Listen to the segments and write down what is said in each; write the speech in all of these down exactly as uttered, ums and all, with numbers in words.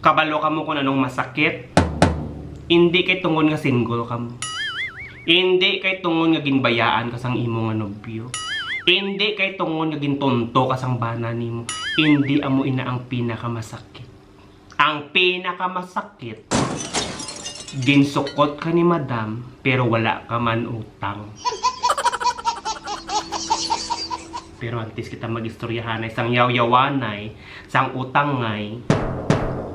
Kabalo kamo kung anong masakit? Indi kay tungod nga single kamo. Indi kay tungod nga ginbayaan ka sang imo nga nobyo. Indi kay tungod nga gintunto ka sang bana nimo. Indi amo ina ang pinakamasakit. Ang pinakamasakit, ginsukot ka ni madam, pero wala ka man utang. Pero antes kita mag-istoryahanay sang yawyawanay, sang utangay,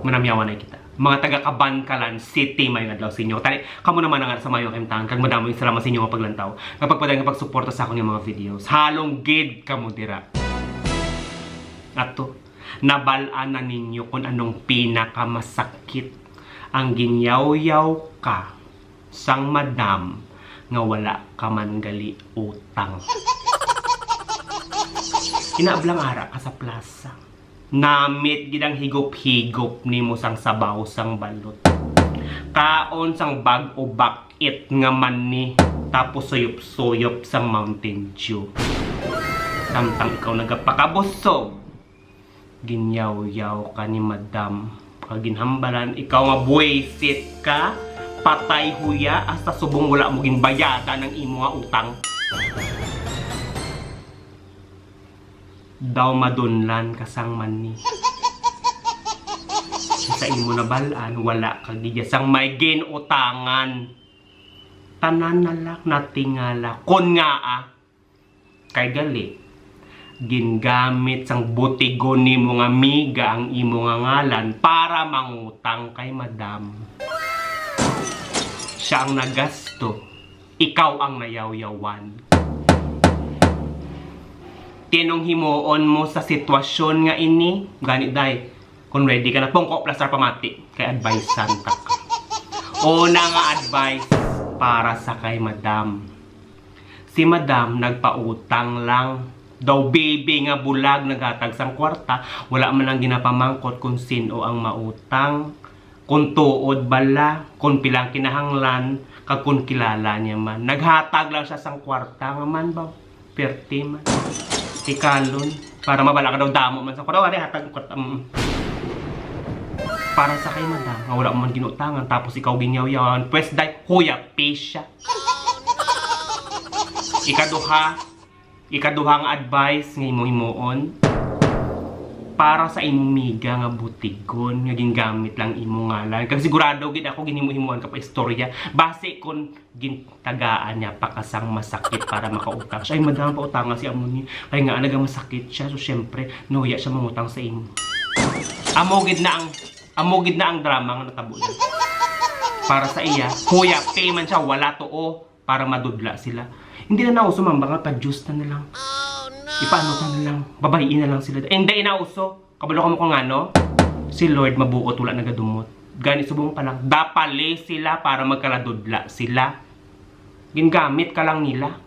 manamyawanay kita. Mga taga Kabankalan City, mayong adlaw sa inyo. Tani, kamo naman ang sa mayong kahimtangan, kag madamo yung salamat sa inyo nga paglantaw, nga pagpadayon nga pagsuporta sa akong mga videos. Halong gid kamo dira. Ato, nabal-an na ninyo kung anong pinakamasakit, ang ginyawyaw ka sang madam nga wala ka man gali utang. Inaablang ara ka sa plaza. Namit gid ang higop-higop nimo sang sabaw sang balot. Kaon sang bag-o bak-it nga mani, tapos suyop-suyop sang Mountain Dew. Samtang ikaw nagapakabusog, ginyawyaw ka ni madam. Kag ginhambalan ikaw nga buwisit ka, patay huya, hasta subong wala mo ginbayada ng imo nga utang. Daw madunlan ka sang mani. Sa imo nabal-an, wala ka gid sang may ginutangan. Tanan na lang natingala. Kon nga, ah, kay gali, gingamit sang butigon nimo nga miga ang imo nga ngalan para mangutang kay madam. Siya ang nagasto, ikaw ang nayawyawan. Tinong himuon mo sa sitwasyon nga ini, gani day, kung ready ka na, pungko, plastar, pamati. Kay advisean ta ka. Una nga advice para sa kay madam. Si madam nagpautang lang. Daw bibi nga bulag naghatag sang kwarta, wala man lang ginapamangkot kung sin-o ang mautang, kung tuod bala, kung pila ang kinahanglan, kag kung kilala niya man. Naghatag lang siya sang kwarta nga man ba? Perte man. Tikalon. Para mabala ka daw damo man sa kwarta. Wala, hatag ko. Mm. Para sa kay madam, nga wala man ginutangan, tapos ikaw ginyawyawan, pwes day, huya, pisya. Ikaduha, ikaduha nga advice nga imo himuon, para sa imong miga nga butigon nga gingamit lang imo ngalan. Kag sigurado gid ako ginhimo-himuan ka pa istorya. Basi kun gintagaan niya pa ka sang masakit para makautang siya. Ay, madam, pautanga si amo ni. Kay nga, naga masakit siya. So, syempre, nahuya siya mangutang sa imo. Amo gid na ang, amo gid na ang drama nga natabo na. Para sa iya, huya, pay man siya, wala to, oh, para madudla sila. Hindi na nauso, mamba, nga pa-juice na na lang. Ipaano ta na lang, babayi na lang sila. Hindi na uso. Kabalo ka mo kung ano? Si Lord mabuot, wala nagadumot. Gani subong pa lang, dapali sila para magkaladudla sila. Gingamit ka lang nila.